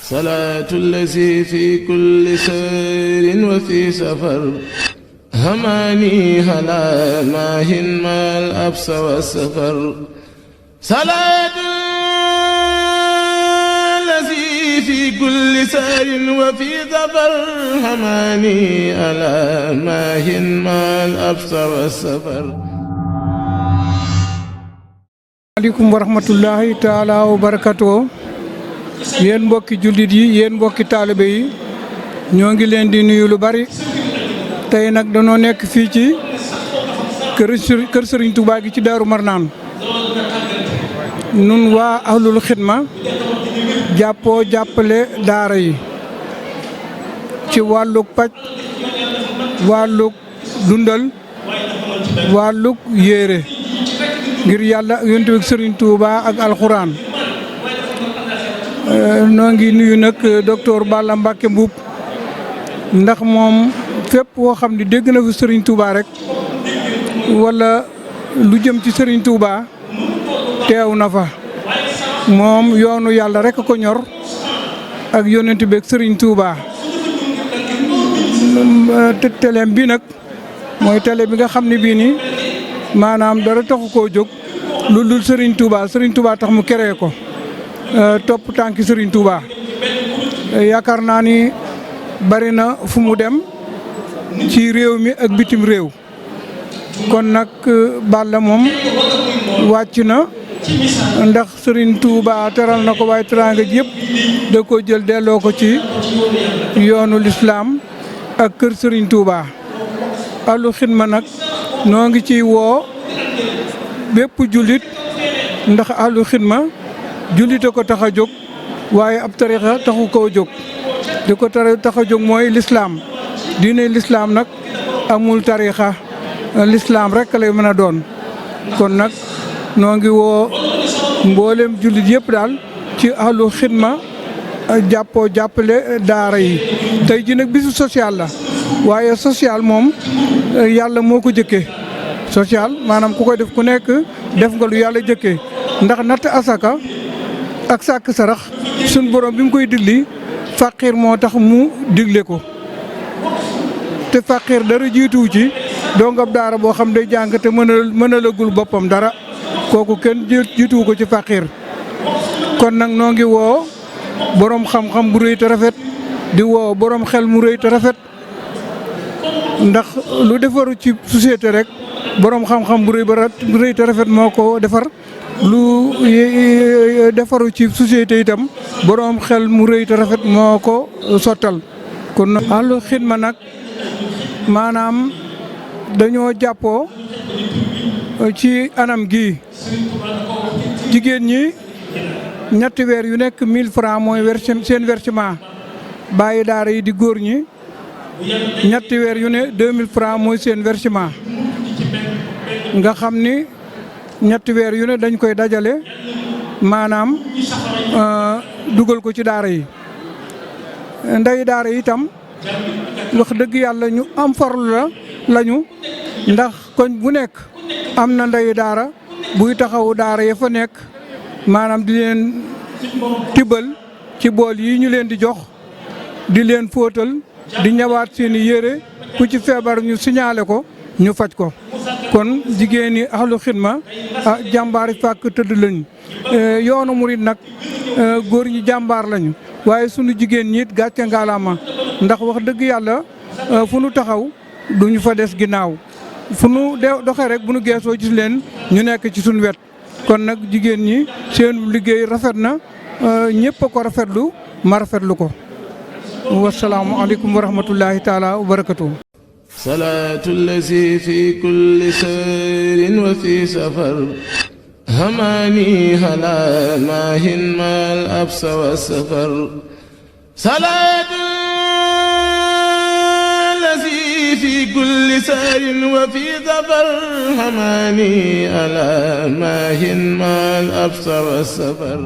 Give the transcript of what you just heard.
صلاة الذي في كل سير وفي سفر هماني هلا ماهن ما الأبس والسفر صلاة الذي في كل سير وفي سفر هماني هلا ماهن ما الأبس والسفر. aleykum wa rahmatullahi taala wa barakatuh. Yéen mbokki jullit yi, yéen mbokki taalibe yi, ñoo ngi leen di nuyu lu bari. Tey nag danoo nekk fii ci kër Serigne Touba gi ci Daaru Marnaan. Nun waa ahlul xidma jàppoo jàppale daara yi ci wàllug paj, wàllug dundal, wàllug yéere ngir yàlla yonent bi Serigne Touba ak alxuraan. Noo ngi nuyu nag docteur Balla Mbacke Mbuub ndax moom fépp woo xam ne dégg na fi Serigne Touba rek wala lu jëm ci Serigne Touba teew na fa. Moom yoonu yàlla rek ko ñor ak yonent bi ak Serigne Touba. Teleem bi nag mooy télé bi nga xam ne bii nii maanaam dara taxu koo jóg lu dul Serigne Touba tax mu créé ko. Topp tànki Serigne Touba yaakaar naa ni bari na fu mu dem ci réew mi ak bitim réew kon nag Balla moom wàcc na ndax Serigne Touba teral na ko waaye teraanga ji yëpp da ko jël delloo ko ci yoonu lislaam ak kër Serigne Touba. Ahlu xidma nag noo ngi ciy woo bépp jullit ndax ahlu xidma jullite ko tax a jóg waaye ab tarixa taxu koo jóg di ko tax a jóg mooy lislaam diine lislaam nag amul tarixa lislaam rek lay mën a doon. Kon nag noo ngi woo mboolem jullit yëpp daal ci ahlu xidma jàppoo jàppale daara yi. Tey ji nag bisu social la waaye social moom yàlla moo ko jëkkee social maanaam ku koy def ku nekk def nga lu yàlla jëkkee ndax natt asaka ak sàkk sarax suñ borom bi mu koy digli faqir moo tax mu digle ko te faqir dara jiituwu ci dongab daara boo xam day jàng te mën a lëgul boppam dara kooku kenn jiituwu ko ci faqir. Kon nag noo ngi woo borom xam-xam bu rëy te rafet di woo borom xel mu rëy te rafet ndax lu defaru ci société rek borom xam-xam bu rëy te rafet moo ko defar. Lu defaru ci société itam borom xel mu rëy te rafet moo ko sottal. Kon ahlu xidma nag maanaam dañoo jàppoo ci anam gi jigéen ñi ñetti weer yu nekk 1000 francs mooy seen versement bàyyi daara yi di góor ñi ñetti weer yu ne 2000 francs mooy seen versement nga xam ni ñetti weer yu ne dañ koy dajale maanaam dugal ko ci daara yi. Ndey daara yi itam wax dëgg yàlla ñu am farlu lañu ndax koñ bu nekk am na ndey daara buy taxawu daara ya fa nekk maanaam di leen tibbal ci bool yi ñu leen di jox di leen fóotal di ñawaat seeni yére ku ci feebar ñu signalé ko ñu faj ko. Kon jigéen ñi ahlu xidma jàmbaari fàkk tëdd lañu yoonu murit nag góor ñi jàmbaar lañu waaye sunu jigéen ñi it gàcce ngaalaama ndax wax dëgg yàlla fu nu taxaw duñu fa des ginnaaw fu nu doxee rek bu nu geesoo gis leen ñu nekk ci suñu wet. Kon nag jigéen ñi seen liggéey rafet na ñëpp a ko rafetlu ma rafetlu ko. Wasalaamu aleykum wa rahmatullahi taala wa barakatuh. صلاة الذي في كل سير وفي سفر هماني هلا ماهن ما الأبس والسفر صلاة الذي في كل سير وفي سفر هماني هلا ماهن ما الأبس والسفر